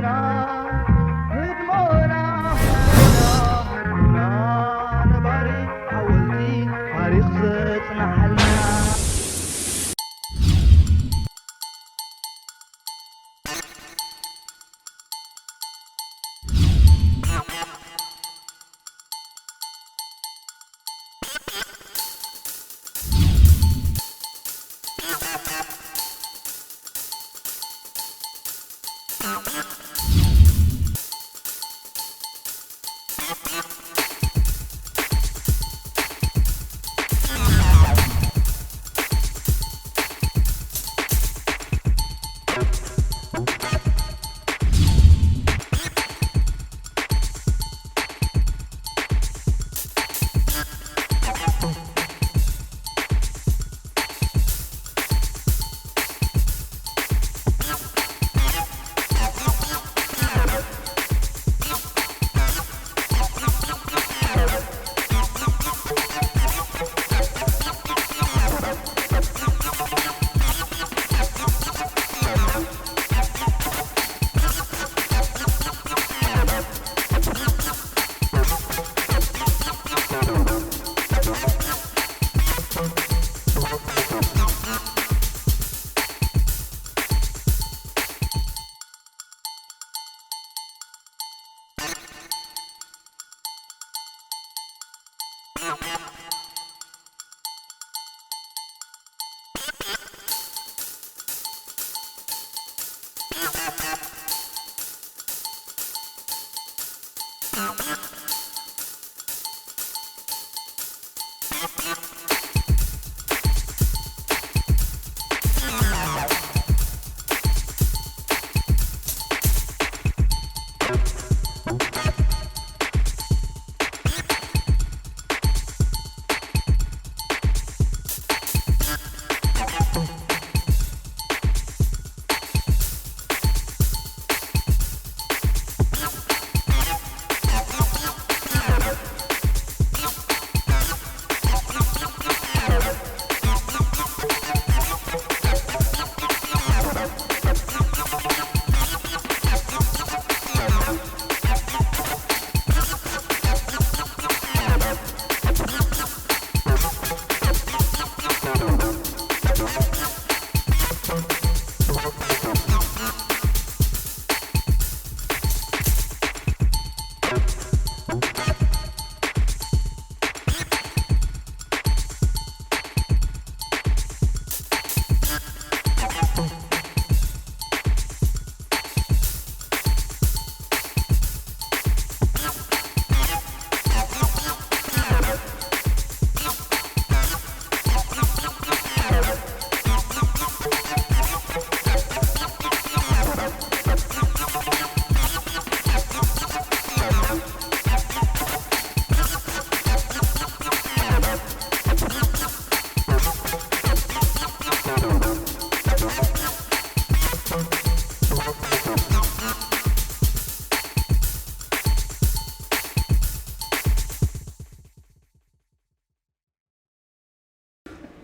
ህድሞና፣ ህድሞና፣ ህድሞና፣ ነባሪ ሓወልቲ ታሪኽ ዘጽንሓልና።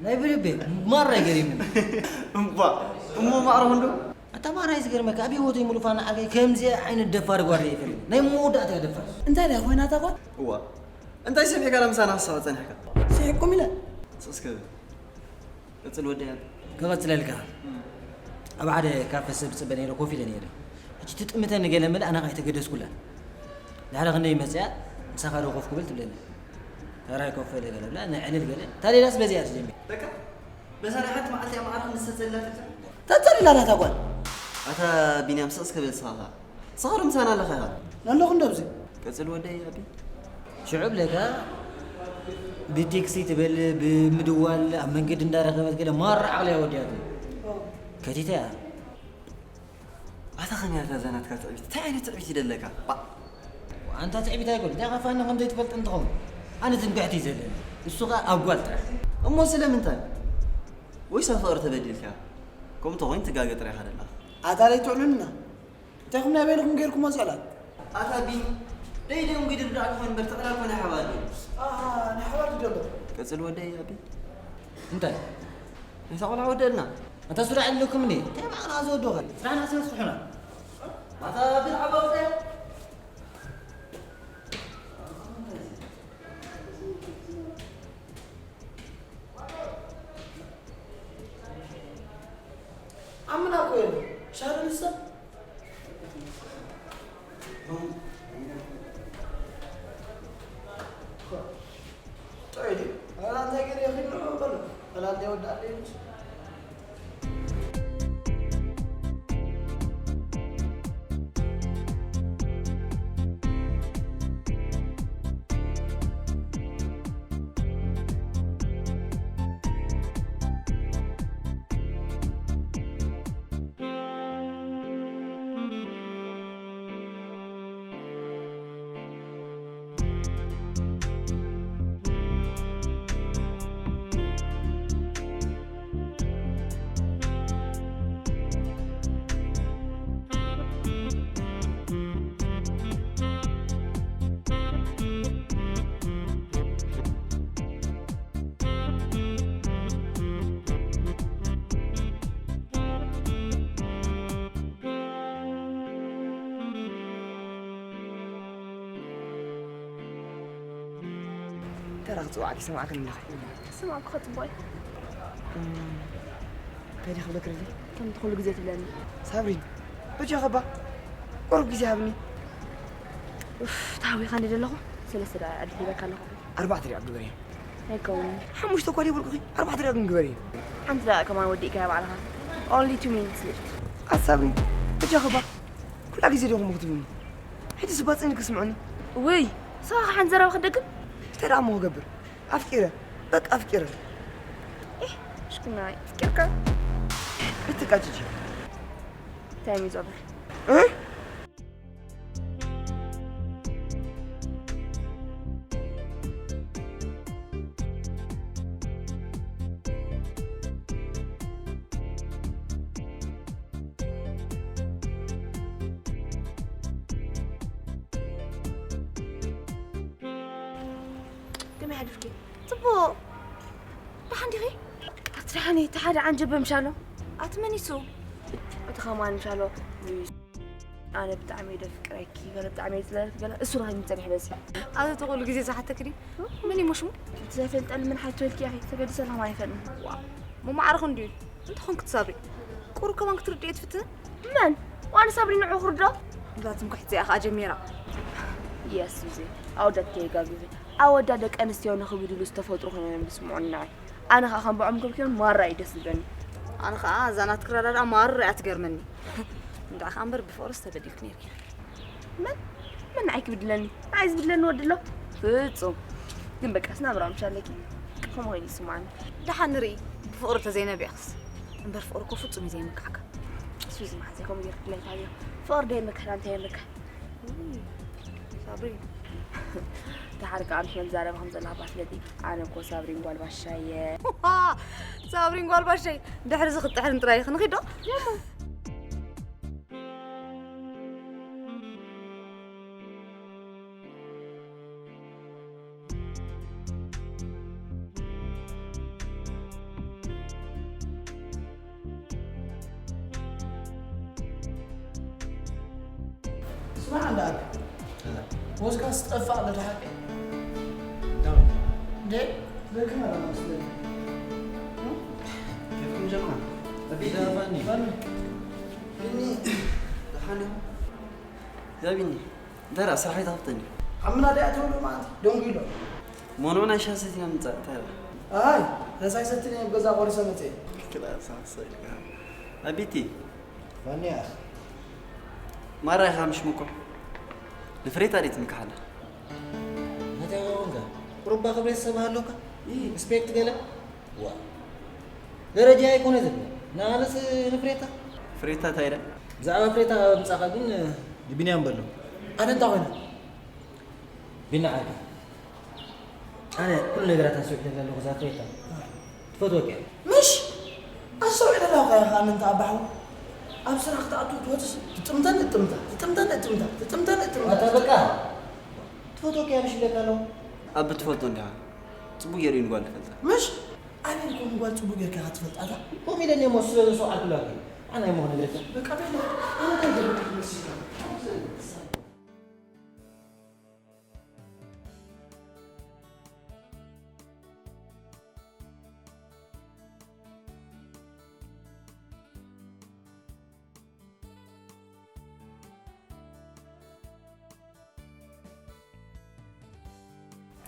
ናይ ብልቤ ማራ ይገርም። እምባ እሞ ማዕረ ክንዱ ኣታ ማራ እዩ ዝገርመካ፣ ኣብ ህይወተይ ሙሉ ፋና ዓርከይ ከምዚኣ ዓይነት ደፋር ጓል ርኤ ይፈልጥ። ናይ መወዳእታ እያ ደፋር። እንታይ ደኣ ኮይና እታ ጓል? እዋ፣ እንታይ ሰሚዕካ ምሳና ክሳዕ ጸኒሕካ? ስሒቕኩም ኢለ። ስቕ እስከ በል። ቀጽል ወደይ። ክቐጽለልካ። ኣብ ሓደ ካፈ ሰብ ጽበ ነይረ፣ ኮፍ ኢለ ነይረ። ሕጂ ትጥምተኒ ገለ መለ ኣነ ከኣ ኣይተገደስኩላን። ድሕሪ ክንደይ መጽያ፣ "ምሳኻ ዶ ኮፍ ክብል?" ትብለኒ። "ሕራይ ኮፍ ኢለ" ገለ ብላ፣ ንዕልል ገለ። እታ ሌላስ በዚኣ ትጀምር። በቃ፣ በዛ ናይ ሓንቲ መዓልቲ እያ ማዕረ ክንድሰት ዘላ ትብዛ። ተጸሊላ ናታ ጓል። ኣታ ቢንያም፣ ስቕ እስከ በል ንስኻ ኸኣ። ንስኻ ዶ ምሳና ኣለኻ ኢኻ? ኣለኹ እንዶ ኣብዚ። ቀጽል ወደይ ኣቢ። ሽዑ ብለካ ብቴክሲ ትበል፣ ብምድዋል፣ ኣብ መንገዲ እንዳረኸበት ገለ ማራ ዓቕሊ እያ ወዲኣቶ። ከቲተ እያ። ኣታ ኸመይ እያ እዛ ናትካ ትዕቢት? እንታይ ዓይነት ትዕቢት እዩ ደለካ? ባ- ኣንታ ትዕቢት ኣይኮን፣ እንታይ ኻፋና ከም ዘይትፈልጥ እንትኾን። ኣነ ትምክሕቲ እዩ ዘለኒ። እሱ ኸኣ ኣብ ጓል ጥራሕ። እሞ ስለምንታይ? ወይስ ኣብ ፍቕሪ ተበዲልካ? ከምኡ እንተኾይኑ ትጋገ ጥራሕ ኢኻ ደለኻ። ኣታ ለይትዕሉልና። እንታይ ኢኹም ናይ በይንኹም ጌርኩሞ ጽዕላት? ኣታ ቢኒ፣ ደይ ደይ እንግዲህ ርዳእ ክኾን እምበር ተዕላል ኮነ ሓባር እዩ። ኣሃ፣ ናይ ሓባር ድደሎ። ቀጽል ወደይ ኣቢ። እንታይ? ናይታ ቆልዓ ወደልና። ኣንታ ሱራ ኣለኩም እንዴ? እንታይ ባዕላ ዝወደኸ? ስራሕና ስለ ስርሑና። ኣታ ብዛዕባ ወደ ኣምና እኮ የለ ሻረ ንሰብ ጥዑይ ድዩ? ኣላ እንታይ ገለ ይኽእል ንዑ በሉ። ኣላ እንታይ ወዳኣለ ይሉስ ተራ ክጽዋዕኪ ሰማዕክን ኣለኹ። ስማዕኩ ከጽቡቕ እዩ። እንታይ ድየ ክብለኪ ደሊ? ከምቲ ኩሉ ግዜ ትብለኒ። ሳብሪን፣ በጃኺ እባ ቁሩብ ግዜ ሃብኒ። ኡፍ፣ ተሃዊኻ እንደ ዘለኹ ሰለስተ ደቂቕ ዕድል ሂበካ ኣለኹ። ኣርባዕተ ደቂቕ ግበርየን። ኣይከውንን። ሓሙሽተ እኳ ደይበልኩኺ፣ ኣርባዕተ ደቂቕ ግን ግበርየን። ሓንቲ ደቂቕ ከማን ወዲእካያ ባዕልኻ። Only two minutes left። ኣሳብሪን፣ በጃኺ እባ ኩላ ግዜ ዲኹም ክትብልኒ? ሕጂ ስባጽኒ ክስምዑኒ። ውይ፣ ስኻ ሓንቲ ዘረባ ክትደግም? እንታይ ደኣ እሞ ክገብር? ኣፍቂረ፣ በቃ ኣፍቂረ። ኢህ፣ ሽኩናይ፣ ኣፍቂርካ? ብትቃጭጭ። Time is over። እ? ከመይ ሓዲርኪ? ጽቡቕ። ደሓን ዲኺ? ኣቲ ደሓን እየ፣ እቲ ሓደ ዓንጀበ ምሻሎ። ኣቲ መን እዩ እሱ? እቲ ኸማን ምሻሎ። ኣነ ብጣዕሚ እየ ደፍቅረኪ፣ ገለ ብጣዕሚ እየ ዝጸልኣኪ፣ ገለ እሱ ረኺብኒ ጸኒሑ በዚ። ኣቲ እቲ ኩሉ ግዜ ዝሓተኪ ድዩ? መን እዩ ሽሙ? እቲ ዘይፈልጠሉ ምን ሓቶ ኢልኪ ኢኺ፣ ተበዲሰ ከማን ኣይፈልጥን። ዋው፣ መማዕረኹ እንድዩ። እንተኾንኩ ትሳብሪ። ቁሩብ ከማን ክትርድኦ ትፍትኒ? መን? ዋን ሳብሪ ንዑ ክርድኦ? እዛ ትምክሕቲ እያ ከኣ ጀሚራ። የሱሴ፣ ኣወዳት ከየጋግዙ። ኣወዳት ደቂ ኣንስትዮ ንኽብድሉ ዝተፈጥሩ ኮይኖም እዮም ዝስምዑኒ ንዓይ። ኣነ ኸኣ ከም ብዖም ክብክዮም ማራ እዩ ደስ ዝብለኒ። ኣነ ኸኣ እዛ ናትኪ ረዳዳ ማራ እያ ትገርመኒ። እንድዒ ኸኣ እምበር ብፍቕርስ ተበዲልኪ ነይርኪ። መን? መን ንዓይ ክብድለኒ? ንዓይ ዝብድለኒ ወዲ ኣሎ? ፍጹም። ግን በቃ ስናብራ ምሽ ኣለኪ። ከምኡ ኮይኑ ይስማዓኒ። ደሓን ንርኢ። ብፍቕሪ ተዘይነቢዕክስ። እምበር ፍቕሪ እኮ ፍጹም እዩ ዘይምካሕካ። እሱ እዚ መሓዘይ ከምኡ ገይሩ ክብለይ ታዮ። ፍቕሪ ደይምክሕ፣ እንታይ የምክሕ? ሳብሪ። ደሓር ከኣ ምሽ መዛረቢ ከም ዘለካ እባ ፍለጢ። ኣነ እኮ ሳብሪን ጓል ባሻይ እየ። ሳብሪን ጓል ባሻይ። ድሕሪ እዚ ክትጥሕርን ጥራይ ኢኺ። ንኺድ ዶ? ስማዕ እንዳ ኣቢ፣ ወዝካ ዝጠፍእ ኣሎ ድሓቂ? እንዴ? በክም ኣላ መስለኒ። ኬፍኩም ጀማ? ኣቢ፣ ዳፋኒ። ፋኒ። ቢኒ፣ ደሓን ኢኹም? ያ ቢኒ፣ እንታይ ደኣ ስራሕ ኣይትኸፍተኒ? ኣብ ምናዳ እያ ትብሉ ማለት ደንጉ ኢሎም። ሞኖ ናይ ሻሂ ሰቲና ምጻእ፣ እንታይ ደኣ? ኣይ፣ ረሳይ ሰቲነ ኣብ ገዛ ቆሪሰ መጽኤ። ክላስ ሓሳይ። ኣቢቲ። ፋኒ ኣኽ። ማራ ኢኻ ምሽ ምኩሕ። ንፍሬታ ድየ ትምክሓላ? እንታይ ኾንካ? ቁሩባ ክብሬት ሰብ ኣሎካ? ሪስፔክት ገለ? ዋ። ደረጃ ኣይኮነ ዝብል። ንኣነስ ንፍሬታ። ፍሬታ እንታይ ኢላ? ብዛዕባ ፍሬታ ምጻኻ ግን ንቢንያም በሎ። ኣነ እንታይ ኮይነ? ቢኒ ዓርከይ። ኣነ ኩሉ ነገራት ኣስዊዕለካ ኣለኹ እዛ ፍሬታ። ትፈትወኪ እያ። ምሽ? ኣስተውዕለላ እኮ ኢኻ ኣነ እንተ ኣባሓው። ኣብ ስራሕ ክትኣቱ ትወጽስ ትጥምተን እጥምታ፣ ትጥምተን እጥምታ፣ ትጥምተን እጥምታ። ኣታ በቃ። ትፈትወኪ እያ ምሽ ኢለካ ኣለኹ። ኣብ ትፈልጦ እንዲኻ። ጽቡቅ ገይሩ እዩ ንጓል ዝፈልጣ። ምሽ? ኣበይ ኮን ንጓል ጽቡቅ ጌርካ ኢኻ ትፈልጣ? ከምኡ ኢለኒ እሞ ስለ ዘስተውዓልኩላ እኮ እዩ። ኣነ ኣይምኾነ ግደፈ። በቃ ቤላ፣ ኣነ እንታይ ገብር ትመስል?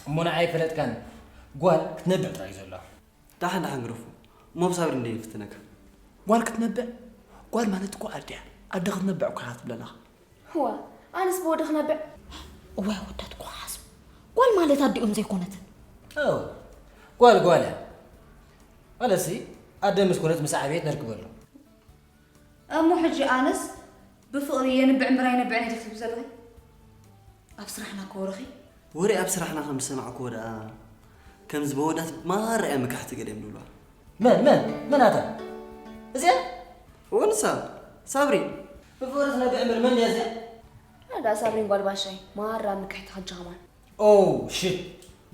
እሞ ንዓይ ፈለጥካን፣ ጓል ክትነብዕ ጥራይ እዩ ዘሎ። ደሓን ደሓን ግደፎ። እሞ ብሳብሪ እንደ ይፍትነካ። ጓል ክትነብዕ? ጓል ማለት እኮ ኣደ እያ። ኣደ ክትነብዕ እኮ ኢኻ ትብለና። እዋ፣ ኣነስ ብወዲ ክነብዕ? እዋይ፣ ወዳት እኮ ሓስብ። ጓል ማለት ኣዲኦም ዘይኮነትን። ኦ፣ ጓል ጓል እያ። ማለትሲ ኣደ ምስ ኮነት ምስ ዓበየት ነርክበሉ። እሞ ሕጂ ኣነስ ብፍቕሪ የንብዕ እምበር ኣይነብዕን ኢኺ ትብሊ ዘለኺ? ኣብ ስራሕና እኮ ወረኺ። ወረ ኣብ ስራሕና ከም ዝሰማዕክዎ ደኣ፣ ከምዚ በወዳት ማራ እያ ምክሕቲ ገለ እዮም ዝብልዋ። መን፣ መን፣ መን ኣታ? እዚኣ? እወ ንሳ፣ ሳብሪን። ብፍቕሪ ትነብዕ እምበር መን ድያ እዚኣ? ኣዳ ሳብሪን ጓል ባሻይ፣ ማራ ምክሕቲ ከጃ ከማን። ኦ፣ ሽት።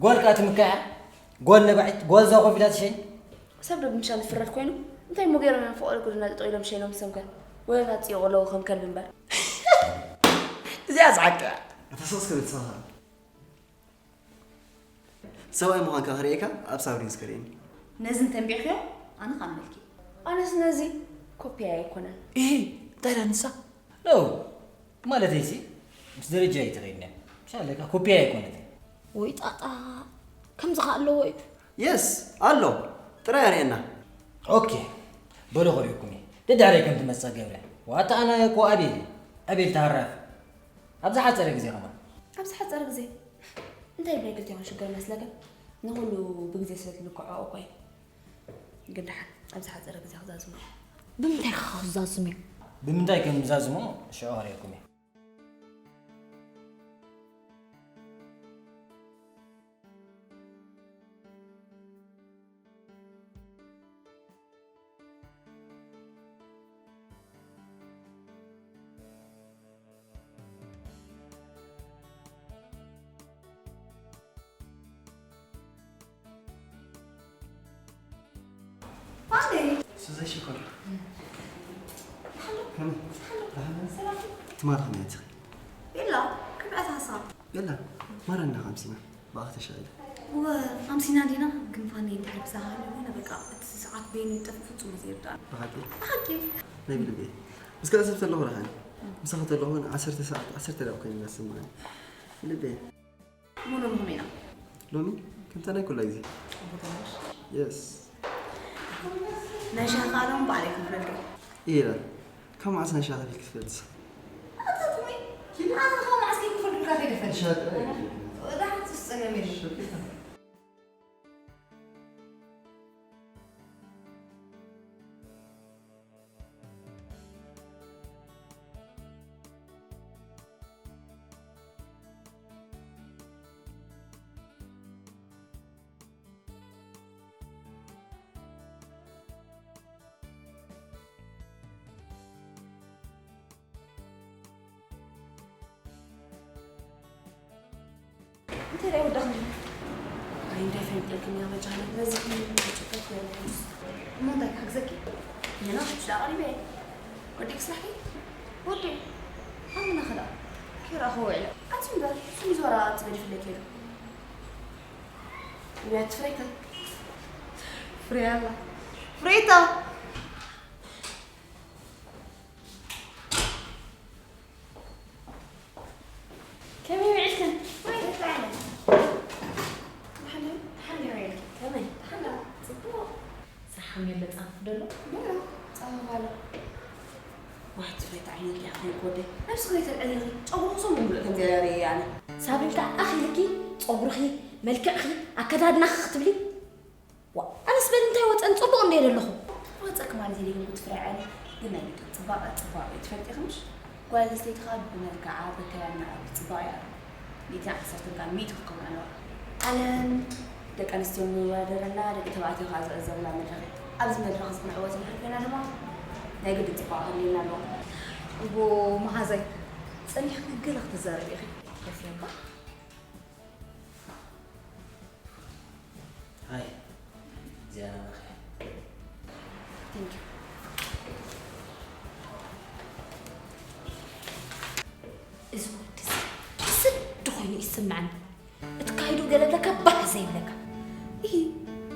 ጓል ከኣ ትምክሕ? ጓል ነባዒት፣ ጓል እዛ ኮፍ ኢላ ትሸይን? ሰብ ዶ ብምሻ ዝፍረድ ኮይኑ? እንታይ እሞ ገይሮም እዮም ፍቕሪ ጉድና ጠጠው ኢሎም ሸይኖም ዝሰምከ? ወለላ ጽይቑ ኣለዉ ከም ከልቢ እምበር። እዚኣ ዝሓቂ እያ። ኣታ ስቕ እስከ በል ንስኻ። ሰብኣይ ምዃንካ ክርእየካ ኣብ ሳብሪን እስከ ርእየኒ። ነዚ እንተንቢዕክዮ ኣነ ካብ መልኪ። ኣነስ ነዚ ኮፒያ ኣይኮነን። እሂ፣ እንታይ ኢላ ንሳ? ኖ፣ ማለተይሲ ምስ ደረጃ ኣይትኸይድን እያ። ምሻለካ ኮፒያ ኣይኮነትን። ወይ ጣጣ፣ ከምዚ ከ ኣለዎ እዩ? የስ፣ ኣሎ። ጥራይ ኣርእየና። ኦኬ፣ በሉ ከርእየኩም እየ። ደድሕረይ ከም ትመጽእ ገብረ። ዋታ ኣነ እኮ ኣቤል እየ። ኣቤል ተሃራፊ። ኣብ ዝሓጸረ ግዜ ከማን። ኣብ ዝሓጸረ ግዜ? እንታይ ብናይ ክልቲኦም ሽግር መስለካ? ንኹሉ ብግዜ ስለ ትልክዖ እኮ እዩ። ግን ደሓን፣ ኣብ ዝሓጸረ ግዜ ክዛዝሞ እየ። ብምንታይ ኢኻ ክዛዝም እዩ? ብምንታይ ከም ዝዛዝሞ ሽዑ ከርእየኩም እየ። ፋኒ! ስዘይ ሽኮር። ከመይ? ደሓን? ሰላም። ትማሊ ከመይ ኣቲኺ? የላ፣ ክብዕት ሃሳ። የላ፣ ማራ እንዳ ኣምሲና፣ ብኣኺ ተሻቒለ። እወ፣ ኣምሲና ዲና፣ ግን ፋኒ እንድሕር ብዛኻ ሃልዩ ኮይነ፣ በቃ፣ እቲ ሰዓት በይኑ ይጠፍእ ፍጹም እዩ ዘይርድኣኒ። ብሓቂ? ብሓቂ። ናይ ብልቢ። ምስ ካልእ ሰብ ተለኹ ረኻኒ። ምሳኺ ተለኹ ግን ዓሰርተ ሰዓት፣ ዓሰርተ ደቂቕ ኮይኑ እናሰማዕኒ። ልበይ። ሙሉ ንኹም ኢና። ሎሚ ከምታ ናይ ኩላ ግዜ። ጽቡቕ ተመሽ። የስ። ናይ ሻሂ ኸኣ ሎሚ ባዕለይ ክፍለልካ። ኢላ። ካብ መዓስ ናይ ሻሂ ከፊልኪ ትፈልጢ? ኣታ ትመይ። ኣነ ካብ መዓስ ከይክፈልኩልካ ከይደ ፈልጥ? ሻሂ ጥራይ። ደሓን ትስጸገም የለን። ሸቂጣ። እንታይ ደኣ ይወዳእኩም? ኣይ፣ እንታይ ፈሊጠልክን እያ መጃነት፣ ነዚ ጭቀት ገይረ ሕጅስ። እሞ እንታይ ክሕግዘኪ? ሜላ፣ ሽዳ ቀሪበ እየ። ወዲእኪ ስራሕኪ? ወዲእ። ኣምና ኸዳ። ከይረኣኹ ውዒለ። ኣቲ እምበር፣ ስሚ ዝወራ ኣቲ ገዲፍለኪ ዶ? ውያት ፍሬታ። ፍሬ ኣላ። ፍሬታ! ከመይ ውዒልክን? ወይ እንታይ ዓይነት? ደሓን ዶ? ደሓን ዶ ውዒልክን? ከመይ? ደሓን ዶ? ጽቡቕ። ስራሕ ከመይ ኣሎ? ጻፍ ዶ ኣሎ? ዶ ኣሎ? ጻፍ ኣሎ። ዋይ፣ ትፍሬት ዓይነት ዲያ ኮይንክ ወደይ? ነብስኺ ከይተልዕሊ ኢኺ። ጨጉርኺ ሰሙን ሙሉእ ከም ዘየርእየ ኣነ። ሳብሪን ከኣ ኣኺልኪ ጸጉርኺ፣ መልክዕኺ፣ ኣከዳድናኺ ክትብሊ? ዋ፣ ኣነስ በል እንታይ ወጸን ጽቡቕ እንደ ዘለኹ። ወጸክ ማለት ኢለ ግን ክትፍርዐኒ። ግን ናይ ግድን ጽባቐ ጽባቐ እዩ። ትፈልጢ ኢኺ ምሽ? ጓል ኣንስተይቲ ከኣ ብመልክዓ፣ በከዳድናኣ፣ ብጽባቐኣ ሚእቲ ዓሰርተ ቃል ሚእቲ ክትከውን ኣለዋ። ዓለም ደቂ ኣንስትዮ ንወዳደረላ፣ ደቂ ተባዕትዮ ከኣ ዝዕዘቡላ መድረኽ እዩ። ኣብዚ መድረኽ እዚ ክንዕወት እንድሕር ኮይና ድማ ናይ ግድን ጽባቐ ከድልየና ኣለዎ። እሞ መሓዛይ፣ ጸኒሕኪ ገለ ክትዛረቢ ኢኺ። ኮፍ እባ። ሃይ፣ እዚኣ ናባኺ። Thank you። ስምዓኒ፣ እትካይዱ ገለ ብለካ ባህ ዘይብለካ። እሂ፣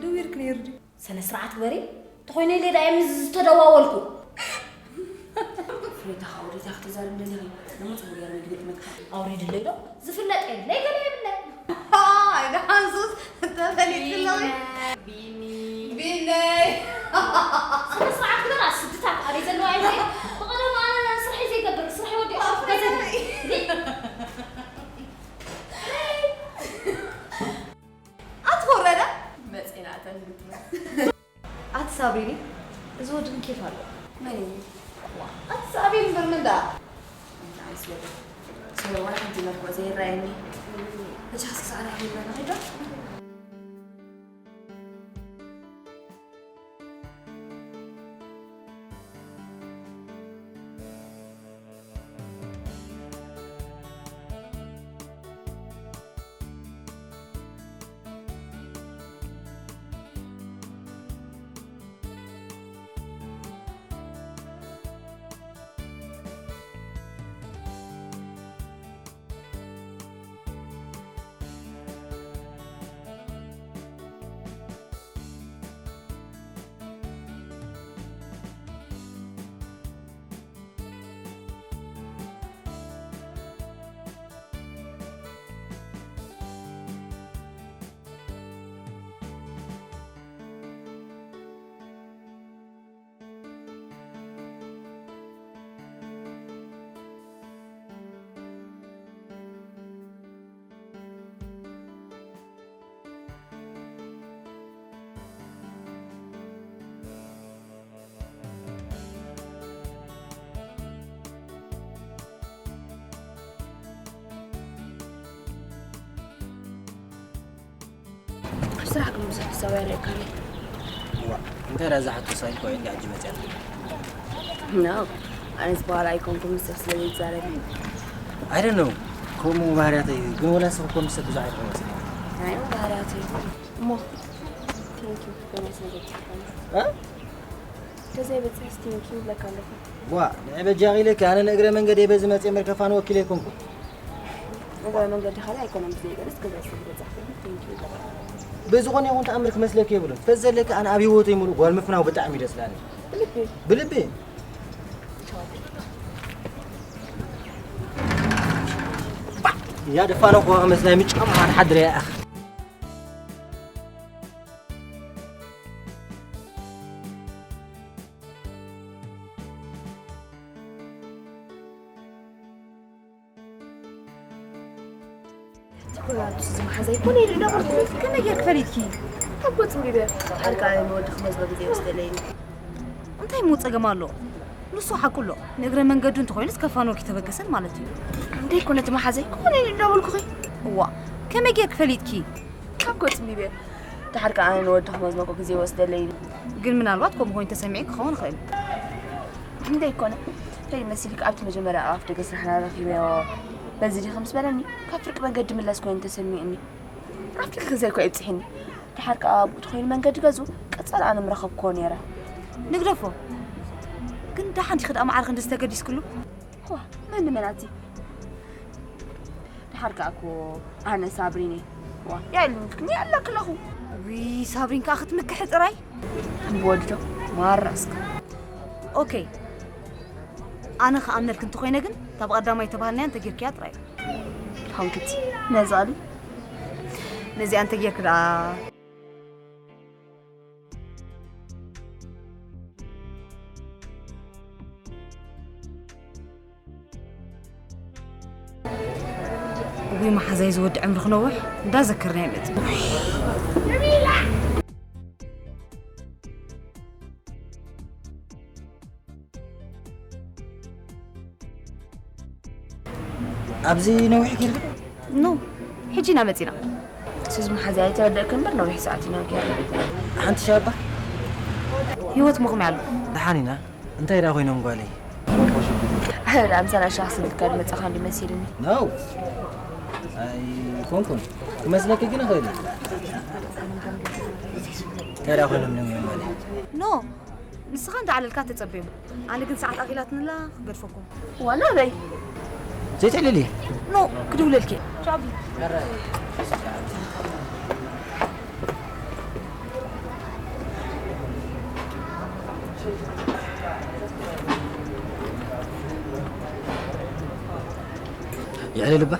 ደዊርክ ነይሩ ድዩ? ሰነ ስርዓት ግበሪ። ተኾይነ ኢለ ዳየ ምስ ዝተደዋወልኩ። ፍሬታ፣ ኣውሪታ ክትዛረብ እንደዚህ ነው። ጽቡቅ ያለ ምግብ መግፋት። ኣውሪድለይ ዶ? ዝፍለጥ የብለይ፣ ገለ የብለይ። ኣይ፣ ደሓን ሱስ፣ ተፈሊጥክለይ። ቢኒ። ቢነይ። ስነ ስርዓት ግበር፣ ኣስድታት ኣበይ ዘለዋ እየ። ብቐደም ኣነ ስርሐይ ዘይገብር፣ ስርሐይ ወዲኡ ኣብ ገዛ። ኣቲ ኮረዳ መጺና ተንግጥና። ኣቲ ሳብሪኒ፣ እዚ ወዲ ግን ኬፍ ኣለዎ። መን እዩ? ዋ፣ ኣቲ ሳብሪኒ እምበር መን ደኣ? እንታይ ስለ፣ ስለ ዋላ ሓንቲ መልክዑ ዘይረኣየኒ። መቸስ ክሳዕና ከይድና ንኸይድ ዶ? ኣብ ስራሕ ግን ብዙሕ ትሰው የርእየካ ኣሎ። ዋ፣ እንታይ ደኣ እዛ ሕቶ ሳይል ኮይን ሕጂ መጽያት? ኖ፣ ኣነስ በኋላ ኣይኮንኩ ምስ ሰብ ስለ ዘይዛረብ። I don't know። ከምኡ ባህርያተይ እዩ፣ ግን ወላ ንስኺ እኮ ምስ ሰብ ብዙሕ ኣይትኾኑ መሲልኪ። ኣይ፣ ባህርያተይ እዩ። እሞ፣ thank you፣ ገና ስለ ዘይትፈልጠኒ። እ? ተዘይበጽሕስ thank you ይብለካ ኣለኹ። ዋ፣ ንዒ በጃኺ ኢለኪ፣ ኣነ ንእግረ መንገደይ በዚ መጽየ እምበር ከፋን ወኪለ ኣይኮንኩን። እግረ መንገዲ ካልእ ኣይኮነን ብዘይ ገለስ ገዛ ስለ ዝበጻሕኩ thank you ይብለካ። ብዝኾነ ይኹን ተኣምር ክመስለኪ የብሉን። ፈዘለኪ ኣነ ኣብ ህይወተይ ሙሉእ ጓል ምፍናው ብጣዕሚ እዩ ደስ ዝብለኒ። ብልቢ። ብልቢ። ያ ደፋነ እኮ ክመስላ ምጫም ሓደ ሓድረ ያኣኽ። ትኩራቱ ዝመሓዛ ይኮነ ኢሉ ዳቦ ከመይ ጌርክ ፈሊጥኪ? ካብ ገጹ እምቢ በል። ሓልካ ኣነ ንወዲ ክመዝኖ ግዜ ይወስደለይ እዩ። እንታይ እሞ ጸገም ኣሎ? ንሱ ሓቁ ኣሎ። ንእግረ መንገዱ እንተኾይኑስ ከፋንወኪ ተበገሰን ማለት እዩ። እንተይኮነ እቲ መሓዛይ ኮነ ኢሉ እንዳበልኩኺ። እዋ፣ ከመይ ጌርክ ፈሊጥኪ? ካብ ገጹ እምቢ በል። ደሓር ከኣ ኣነ ንወዲ ክመዝኖ እኮ ግዜ ይወስደለይ እዩ። ግን ምናልባት ከምኡ ኮይኑ ተሰሚዑ ክኸውን ይኽእል። እንተይኮነ፣ እንታይ መሲልኪ ኣብቲ መጀመርያ ኣብ ኣፍ ደገ ስራሕና ረኺበዮ። በዚ ዲኺ ምስ በለኒ፣ ካብ ፍርቂ መንገዲ ምለስ ኮይኑ ተሰሚዑኒ። ኣብቲ ግዜ እኮ የብጽሕኒ። ደሓር ከኣ ኣብኡ ተኾይኑ መንገዲ ገዝኡ ቀጻሊ ኣነ ምረኸብክዎ ነይረ። ንግደፎ። ግን ደሓን ዲኺ ደኣ ማዕረ ክንድዚ ተገዲስክሉ? ዋ፣ መን ንመን ኣቲ? ደሓር ከኣ እኮ ኣነ ሳብሪን እየ። ዋ፣ የዕልምክኒ ኣለክለኹ። ውይ፣ ሳብሪን ከኣ ክትምክሒ ጥራይ። እምቢ ወዲ ዶ? ማራ እስከ። ኦኬ። ኣነ ክኣምነልኪ እንተኾይነ ግን፣ እታ ብቐዳማይ ተባህልናያ እንተጌርክያ ጥራይ። ሃንክቲ፣ ነዛ ኣሉ። ነዚኣ እንተጌርኪ ደኣ። እጉይ መሓዛይ ዝወዲ ዕምሪ ክነውሕ እንዳዘከርና ይመጽእ። ኣብዚ ነዊሕ ጌርካ? ኖ፣ ሕጂ ኢና መጺና። ስዝ መሓዛይ ኣይተረደእክን እምበር ነዊሕ ሰዓት ኢና ጌርና። ሓንቲ ሻባ? ህይወት መቑምያ ኣሎ። ደሓን ኢና። እንታይ ደኣ ኮይኖም ጓለይ? ኣረ፣ ኣምሳና ሻህ ስልካ ድመጻኻ እንዲ መሲልኒ። ኖ። ኣይኮንኩን። ክመስለኪ ግን እኽእል እየ። እንታይ ደኣ ኮይኖም እዮም ማለት? ኖ። ንስኻ እንዳዕለልካ ተጸበዮም። ኣነ ግን ሰዓት ኣኺላትንላ ክገድፈኩም። ዋላ በይ። ዘይትዕልል እየ። ኖ ክድውለልኪ። ይዕልል እባ።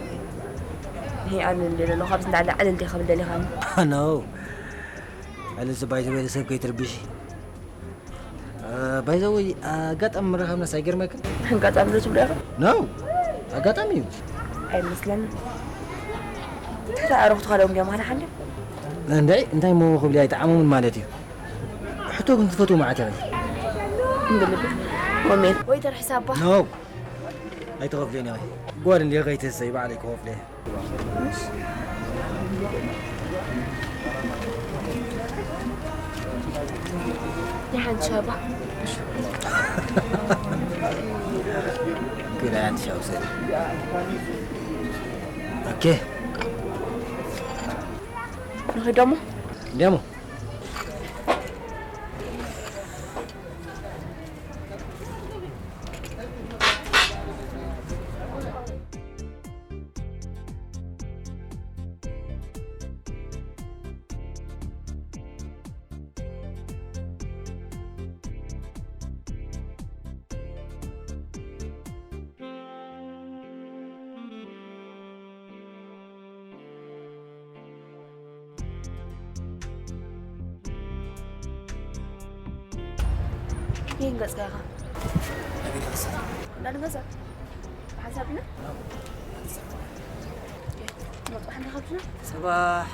ይሄ ኣልል ደሎ ካብዚ እንዳለ ኣልል ዲኻ ብደል ኢኻኒ። ኖ ዕልል ዝባይ ዝበለ ሰብ ከይትርብሺ። ባይዘወይ ኣጋጣሚ ምረኻብናስ ኣይገርመክን? ኣጋጣሚ ዶ ትብሎ ኢኻ? ኖ ኣጋጣሚ እዩ። ኣይመስለኒ። እንታይ ኣረኽቱ ካለውን ገማላ ሓንደ? እንዳይ እንታይ ሞ ክብል ኣይጠዓሞምን ማለት እዩ። ሕቶ ግን ትፈትዎ መዓት ኢኺ? እንድልብ ወሜን ወይ ተርሕሳባ። ኖ ኣይትኸፍልዮን ኢኺ። ጓል እንዲኺ ከይትህሰይ ባዕለይ ክኸፍሎ እየ። ናይ ሓንቲ ሻባ ግዳ ሓንቲ ሻው ሰዲ። ኦኬ ንኺዶሞ እንዲያሞ ይህን ገጽካ ኢኻ እንዳንገዛ ሓሳብና መጥባሕ እንዳኸብትና صباح